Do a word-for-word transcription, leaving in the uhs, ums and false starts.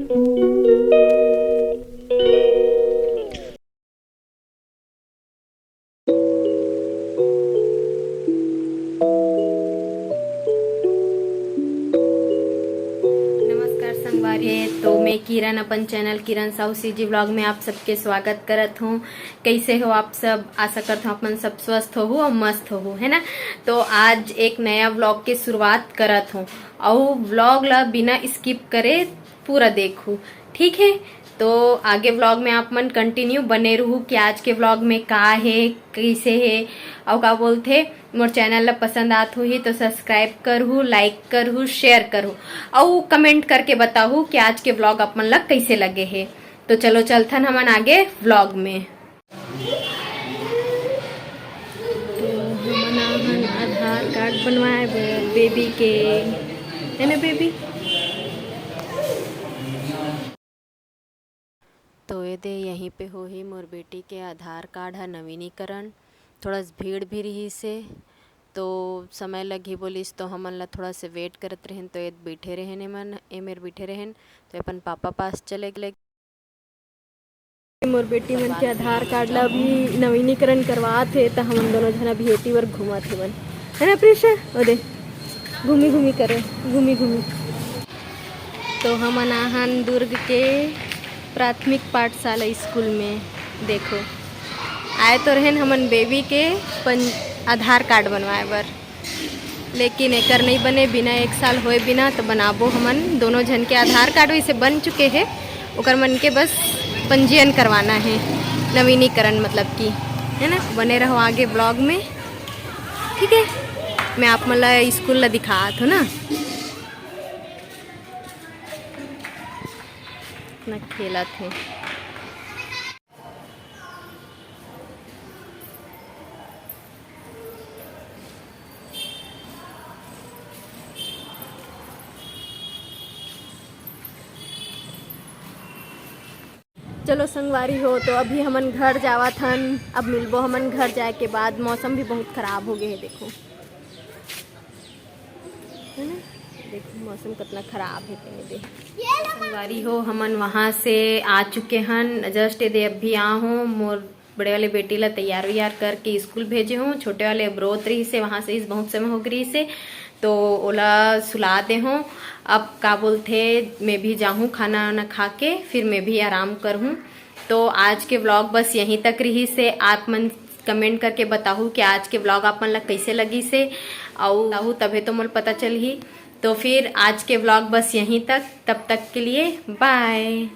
नमस्कार संगवारी, तो मैं किरण अपन चैनल किरण साहू सीजी व्लॉग में आप सबके स्वागत करत हूँ। कैसे हो आप सब? आशा करत हूँ अपन सब स्वस्थ होहू और मस्त होहू, है ना? तो आज एक नया व्लॉग के शुरुआत करत हूँ, और व्लॉग ला बिना स्किप करे पूरा देखू, ठीक है? तो आगे व्लॉग में आप मन कंटिन्यू बने रहू कि आज के व्लॉग में का है, कैसे है, और का बोलथे, मोर चैनल ला पसंद आत होही तो सब्सक्राइब करहू, लाइक करहू, शेयर करहू, और कमेंट करके बताहू कि आज के व्लॉग आप मन ला कैसे लगे है। तो चलो चलथन हमन आगे व्लॉग में। तो हमन आहन आधार कार्ड बनवाए बर बेबी के, है ना बेबी? तो ये दे, यहीं पे होही मोर बेटी के आधार कार्ड ह नवीनीकरण। थोड़ा स भीड़ भी रहिस हे, तो समय लगही बोलिस, तो हमन ला थोड़ा से वेट करत रहेन। तो ये बैठे रहेन एमन, ए मेर बैठे रहेन, तो अपन पापा पास चले गेले। मोर बेटी मन के आधार कार्ड ला अभी नवीनीकरण करवात हे, त हमन दोनों झन अभी एती बर घूमत हेवन, है ना प्रिशा? ओ दे, घूमी घूमी करे, घूमी घूमी। तो हमन आहन दुर्ग के प्राथमिक पाठशाला स्कूल में। देखो, आए तो रहेन हमन बेबी के पं-, आधार कार्ड बनवाए बर, लेकिन एकर नहीं बने, बिना एक साल होए बिना। तो बनाबो हमन दोनों झन के आधार कार्ड, वैसे बन चुके हे, ओकर मन के बस पंजीयन करवाना है, नवीनीकरण मतलब कि, है ना। बने रहो आगे व्लॉग में, ठीक है। मैं आप मन ला स्कूल ला दिखात हूँ ना, ना खेलत हे। चलो संगवारी हो, तो अभी हमन घर जावत हन। अब मिलबो हमन घर जाए के बाद। मौसम भी बहुत खराब हो गए है, देखो, है ना? देखो मौसम कितना खराब है, कहीं दे। संगवारी हो, हमन वहाँ से आ चुके हन, जस्ट ये दे अभी आ हो। मोर बड़े वाले बेटी ला तैयार वैयार करके स्कूल भेजे हूँ। छोटे वाले अब रोत रहिस हे, वहाँ से इस बहुत समय हो गई से, तो ओला सुला दे हूँ। अब का बोलथे, मैं भी जाहूँ खाना वाना खा के, फिर मैं भी आराम करहूँ। तो आज के व्लॉग बस यहीं तक रहिस हे। आप मन कमेंट करके बताहू कि आज के व्लॉग आप मन ला कैसे लगिस हे, अउ बताहू तभे तो मोला पता चलही। तो फिर आज के व्लॉग बस यहीं तक, तब तक के लिए बाय।